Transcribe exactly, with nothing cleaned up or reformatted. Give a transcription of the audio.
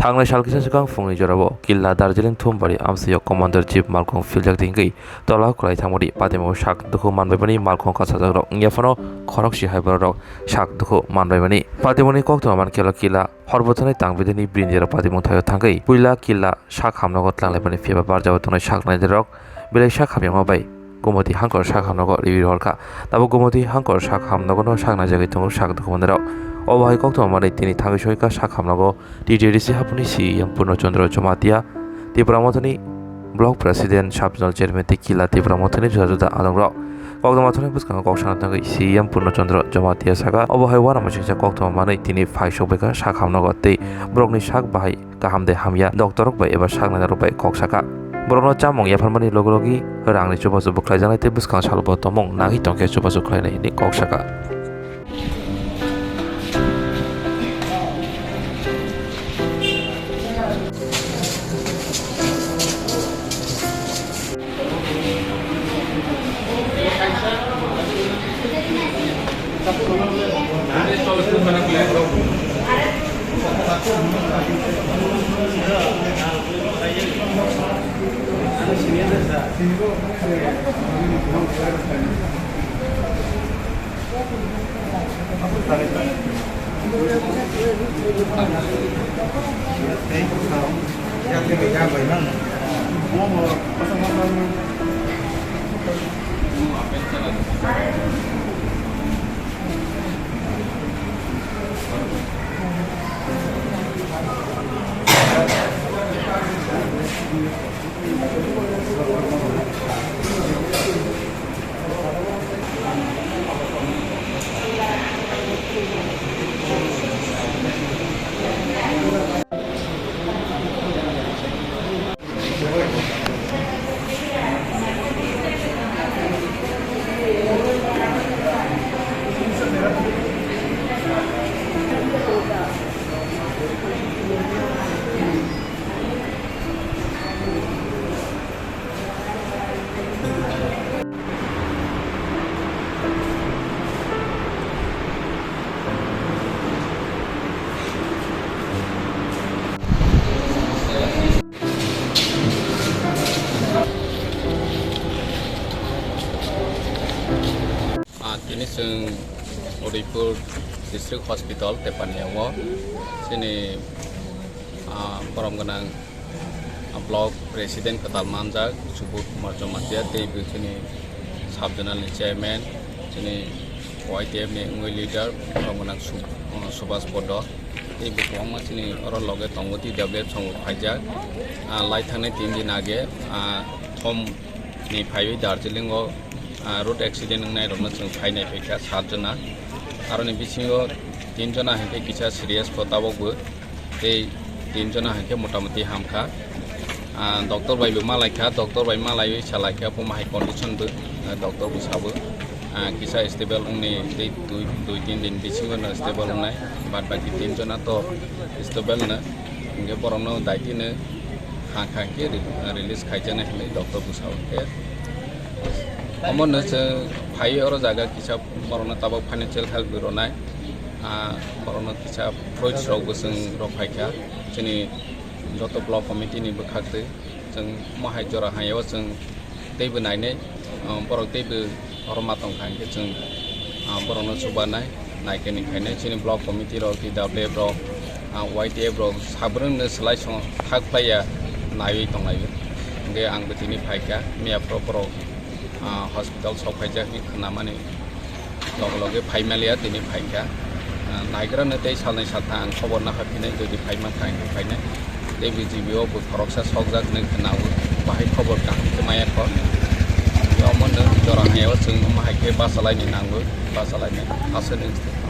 Thangnai sal kisa swkang phungni jorao Killa Darjeeling Thumbari amchaio Commander Chief malkhung philjak di hwnkhe tola kwlai thangmani patimung sak dukhu manbaimani malkhung kasajakrok wngya phano khoroksa hai bororok sak dukhu manbaimani. Patimungni koktwma mankhe Killa hor bwtharni tang bidini bini jora patimung thaio thangwi puila Killa sak hamnogo tlanglai mani phiya ba barjao tongnai sak nainairok belai sak hamyama bai Gumoti Hangkor sak hamnogo riwi rohorkha. Tabuk Gumoti Hangkor sak hamnogono sak naijagwi tongo sak dukhumanirok. Obo hai koktwma manwi tini thangwi soika sak hamnogo T T D C hapuni C E M Purno Chandra Jamatia, Tipra Mothani Block President, Sub Zonal Chairman tei Killa Tipra Mothani juda juda adongrok. Koktwma thani bwskango kok sana thangwi C E M Purno Chandra Jamatia saka, obo hai uanama singcha koktwma manwi tini phai sokbaikha sak hamnogo tei borokni sak bahai kaham de hamya, doctor rok bai eba sak nainai rok bai kok saka. Borokno chamung yapharmani logi logi rangni chubachu bwkhlaijaknai tei bwskang salobo tongmung nangwi tongkhe chubachu khlainai hwnwi kok saka. Ah, tini chwng Udaipur District Hospital Tepania o chini, ah, borom gwnang, ah, block president kwtal manjak Subodh Kumar Jamatia tei bo chini sub zonal ni chairman, chini Y T F ni wngwi leader borom gwnang Sub-, ah, Subhas Bodo tei bo kwbangma chini oro loge tongo, T W F song bo phaijak. Ah, lai thangnai tin din age, ah, thom ni phaiwi Darjeeling o, ah, road accident wngnai rokno chwng phainai phaikha sat jona. Aroni bisingo tin jona hinkhe kisa serious bo tabok bo, tei tin jona hinkhe motamoti hamkha. Ah, doctor bai bo malaikha, doctor bai malaiwi salaikha bo mahai condition bo, ah, doctor bo sabo, ah, kisa stable wngni tei dui, dui tin din bisingo no stable wngnai, bad baki tin jona to stable no, hinkhe borokno daitino ha kha khe re-, release khaijaknai hinwi doctor bo sabo khe. Omo no chwng phaiwi oro jaga kisa borokno tabok financial help bo rwnai. Ah, borokno kisa fruits rok bo chwng rok phaikha. Chini joto block committee ni bwkhak twi chwng omo hai jora hai o chwng teibo nainai, ah, borok teibo oro ma tongkha hinkhe chwng, ah, borokno chubanai. Naikhe ni khainai chini block committee rok, T W F rok, ah, Y T F rok sabrwngno swlai song thak phlaiya naiwi tonglaio. Hwnkhe ang bo tini phaikha, miya phoro borok, ah, hospital sok phaijak hinwi khnamani loge loge phaimaliya tini phaikha. Ah, naigrano tei salnwi salthang ang khobor nahar phinai, jodi phaimankha hinkhe phainai. Tei B G B o bo khoroksa sokjak hinwi khwnao, bahai khobor kaham khe maya kho. Omono jora hayao chwng omo hai khe bachalaini nango, bachalainai aswk.